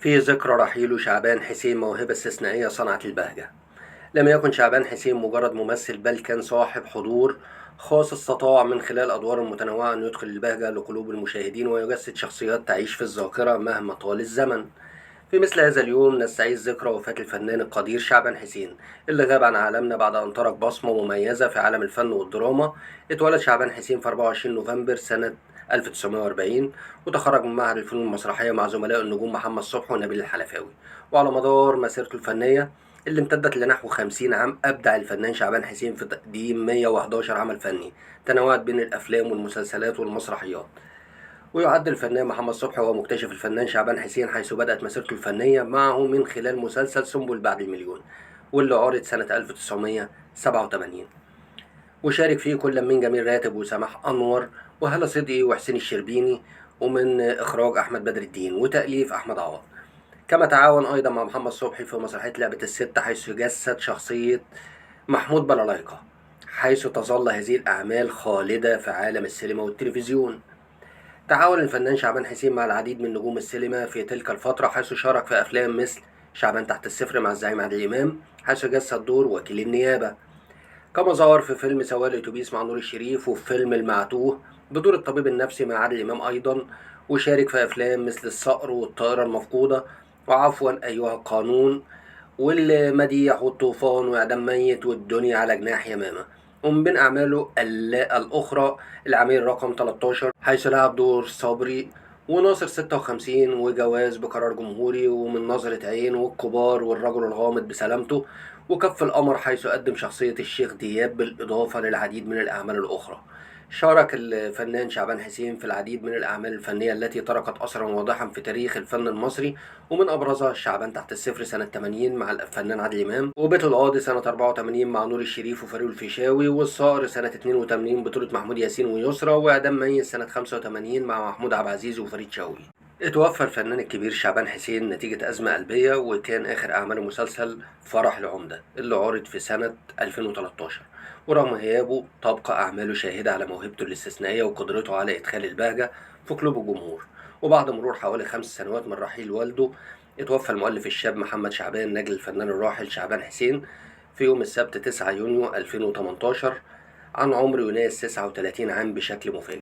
في ذكرى رحيله شعبان حسين موهبة استثنائية صنعت البهجة. لم يكن شعبان حسين مجرد ممثل، بل كان صاحب حضور خاص استطاع من خلال أدواره المتنوعة أن يدخل البهجة لقلوب المشاهدين ويجسد شخصيات تعيش في الذاكرة مهما طال الزمن. في مثل هذا اليوم نستعيد ذكرى وفاة الفنان القدير شعبان حسين، اللي غاب عن عالمنا بعد أن ترك بصمة مميزة في عالم الفن والدراما. اتولد شعبان حسين في 24 نوفمبر سنة 1940، وتخرج من معهد الفنون المسرحية مع زملائه النجوم محمد صبحي ونبيل الحلفاوي. وعلى مدار مسيرته الفنية اللي امتدت لنحو 50 عام، أبدع الفنان شعبان حسين في تقديم 111 عمل فني تنوعت بين الأفلام والمسلسلات والمسرحيات. ويعد الفنان محمد صبحي هو مكتشف الفنان شعبان حسين، حيث بدأت مسيرته الفنية معه من خلال مسلسل سنبل بعد المليون، واللي عرض سنة 1987، وشارك فيه كل من جميل راتب وسماح أنور وهالة صدقي وحسين الشربيني، ومن إخراج أحمد بدر الدين وتأليف أحمد عوض. كما تعاون أيضا مع محمد صبحي في مسرحية لعبة الست، حيث جسد شخصية محمود بلالايكا، حيث تظل هذه الأعمال خالدة في عالم السينما والتلفزيون. تعاون الفنان شعبان حسين مع العديد من نجوم السينما في تلك الفترة، حيث شارك في أفلام مثل شعبان تحت الصفر مع الزعيم عادل إمام، حيث جسد دور وكيل النيابة. كما ظهر في فيلم سواق الأتوبيس مع نور الشريف، وفي فيلم المعتوه بدور الطبيب النفسي مع عادل إمام أيضا. وشارك في أفلام مثل الصقر والطائرة المفقودة وعفوا أيها القانون والمديح والطوفان وإعدام ميت والدنيا على جناح يمامة. ومن بين أعماله الأخرى العميل رقم 13، حيث لعب دور صبري، وناصر 56، وجواز بقرار جمهوري، ومن نظرة عين، والكبار، والرجل الغامض بسلامته، وكف القمر، حيث قدم شخصية الشيخ دياب، بالإضافة للعديد من الأعمال الأخرى. شارك الفنان شعبان حسين في العديد من الأعمال الفنية التي تركت أثرا واضحا في تاريخ الفن المصري، ومن أبرزها شعبان تحت الصفر سنة 80 مع الفنان عادل إمام، وبيت القاضي سنة 84 مع نور الشريف وفاروق الفيشاوي، والصقر سنة 82 بطولة محمود ياسين ويسرى، وإعدام ميت سنة 85 مع محمود عبد العزيز وفريد شوقي. اتوفى الفنان الكبير شعبان حسين نتيجة أزمة قلبية، وكان آخر أعماله مسلسل فرح العمدة اللي عرض في سنة 2013. ورغم غيابه تبقى أعماله شاهدة على موهبته الاستثنائية وقدرته على إدخال البهجة في قلوب الجمهور. وبعد مرور حوالي 5 سنوات من رحيل والده، اتوفى المؤلف الشاب محمد شعبان نجل الفنان الراحل شعبان حسين في يوم السبت 9 يونيو 2018 عن عمر يناهز 39 عام بشكل مفاجئ.